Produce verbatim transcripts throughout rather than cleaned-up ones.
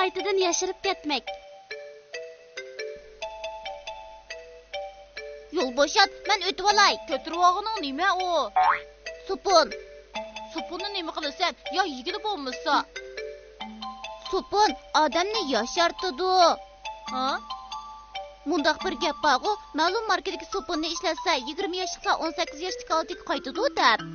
قايتىدىن ياشىرىپ كەتمەك. يول بوشات، مەن ئۆتۈۋالاي. كۆتۈرۈۋالغىنىڭ نېمە ئۇ؟ سوپۇن. سوپۇننى نېمە قىلىسەن؟ يا يېگىلى بولمىسا. سوپۇن ئادەمنى ياشارتىدۇ. ھا؟ مۇنداق بىر گەپ بارغۇ، مەلۇم ماركىدىكى سوپۇننى ئىشلەتسە، يىگىرمە ياشلىقلار ئون سەككىز ياشتىكى ھالىتىگە قايتىدۇ دەپ.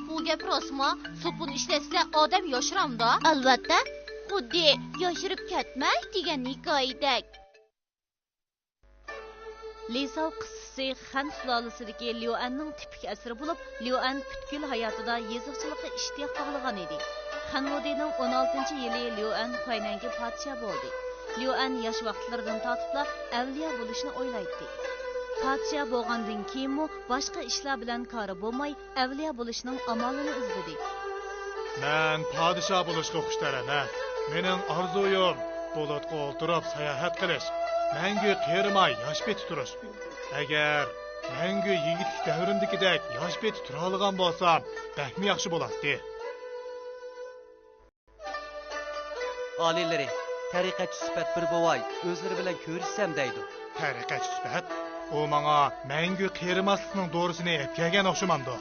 بۇ گەپ راستمۇ؟ سوپۇن ئىشلەتسە ئادەم ياشىرامدا؟ ئەلۋەتتە. خۇددى ياشىرىپ كەتمەك دېگەن ھېكايىدەك. لىساۋ قىسسىسى خەن سۇلالىسىدىكى ليۇئەننىڭ تىپىك ئەسىرى بولۇپ، ليۇئەن پۈتكۈل ھاياتىدا يېزىقچىلىققا ئىشتىياق باغلىغان ئىدى. خەن ۋودىنىڭ ئون ئالتىنچى يىلى ليۇئەن خۇەينەنگە پادىشاھ بولدى. ليۇئەن ياش ۋاقىتلىرىدىن تارتىپلا ئەۋلىيا بولۇشنى ئويلايتتى. پادىشاھ بولغاندىن كېيىنمۇ باشقا ئىشلار بىلەن كارى بولماي، ئەۋلىيا بولۇشنىڭ ئامالىنى ئىزدىدى. مەن پادىشاھ بولۇشقا خۇشتەر ئەمەس. مېنىڭ ئارزۇيۇم بۇلۇتقا ئولتۇرۇپ ساياھەت قىلىش، مەڭگۈ قېرىماي ياش پېتى تۇرۇش. ئەگەر مەڭگۈ يىگىتلىك دەۋرىمدىكىدەك ياش پېتى تۇرالىغان بولسام، بەكمۇ ياخشى بولاتتى. ئالىيلىرى، تەرىقەتچى سۈپەت بىر بوۋاي ئۆزلىرى بىلەن كۆرۈشسەم دەيدۇ. تەرىقەتچى سۈپەت؟ ئۇ ماڭا مەڭگۈ قېرىماسلىقنىڭ دورىسىنى ئېلىپ كەلگەن ئوخشىمامدۇ؟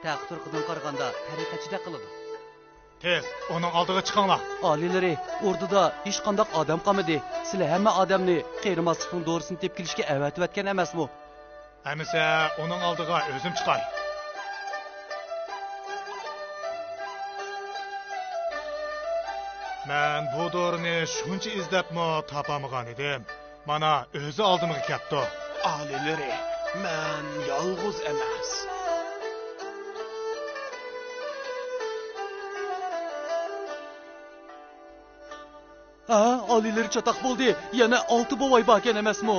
تەقى-تۇرقىدىن قارىغاندا تەرىقەتچىدەك قىلىدۇ. تېز، ئۇنىڭ ئالدىغا چىقىڭلار. ئالىيلىرى، ئوردىدا ھېچقانداق ئادەم قالمىدى. سىلەر ھەممە ئادەمنى قېرىماسلىقنىڭ دورىسىنى تېپىپ كېلىشكە ئەۋەتىۋەتكەن ئەمەسمۇ؟ ئەمىسە ئۇنىڭ ئالدىغا ئۆزۈم چىقاي. مەن بۇ دورىنى شۇنچە ئىزدەپمۇ تاپالمىغان ئىدىم. مانا، ئۆزى ئالدىمغا كەپتۇ. ئالىيلىرى، مەن يالغۇز ئەمەس. ھە، ئالىيلىرى چاتاق بولدى. يەنە ئالتە بوۋاي باركەن ئەمەسمۇ؟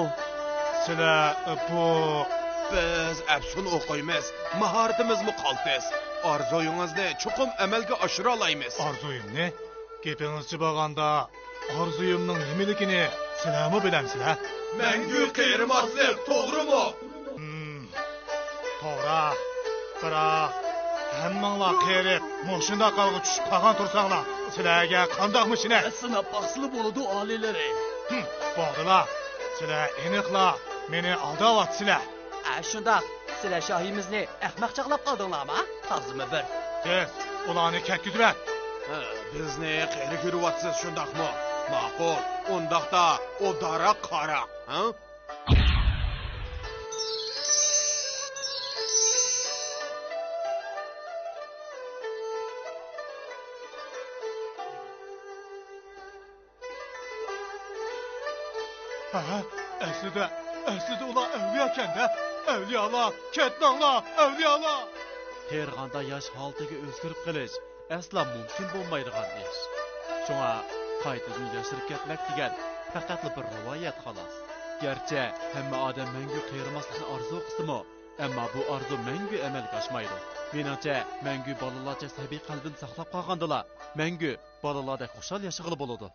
سىلەر، ئە، بۇ. بىز ئەپسۇن ئوقۇيمىز، ماھارىتىمىزمۇ قالتىس. ئارزۇيىڭىزنى چوقۇم ئەمەلگە ئاشۇرالايمىز. ئارزۇيۇمنى؟ گېپىڭىزچە بولغاندا، ئارزۇيۇمنىڭ نېمىلىكىنى سىلەرمۇ بىلەمسىلەر؟ مەڭگۈ قېرىماسلىق، توغرىمۇ؟ ھىم، توغرا. بىراق، ھەممىڭلار قېرىپ، مۇشۇنداق ھالغا چۈشۈپ قالغان تۇرساڭلار، سىلەرگە قانداقمۇ ئىشىنەي؟ سىناپ باقسىلا بولىدۇ، ئالىيلىرى. ھىم، بولدىلا. سىلەر ئېنىقلا مېنى ئالداۋاتىسىلەر. ئە، شۇنداق. سىلەر شاھىمىزنى ئەخمەق چاغلاپ قالدىڭلارما؟ تازىمۇ بىر. تېز، ئۇلارنى كەتكۈزۈۋەت. ھە، بىزنى قېرى كۆرۈۋاتىسىز، شۇنداقمۇ؟ ماقۇل، ئۇنداقتا ئوبدانراق قاراڭ، ھە؟ ھە، ئەسلىدە، ئەسلىدە ئۇلار ئەۋلىياكەن-دە. ئەۋلىيالار، كەتمەڭلار، ئەۋلىيالار! قېرىغاندا ياش ھالىتىگە ئۆزگىرىپ قېلىش ئەسلا مۇمكىن بولمايدىغان ئىش. شۇڭا قايتىدىن ياشىرىپ كەتمەك دېگەن پەقەتلا بىر رىۋايەت، خالاس. گەرچە ھەممە ئادەم مەڭگۈ قېرىماسلىقنى ئارزۇ قىلسىمۇ، ئەمما بۇ ئارزۇ مەڭگۈ ئەمەلگە ئاشمايدۇ. مېنىڭچە، مەڭگۈ بالىلارچە سەبىي قەلبىنى ساقلاپ قالغاندىلا، مەڭگۈ بالىلاردەك خۇشال ياشىغىلى بولىدۇ.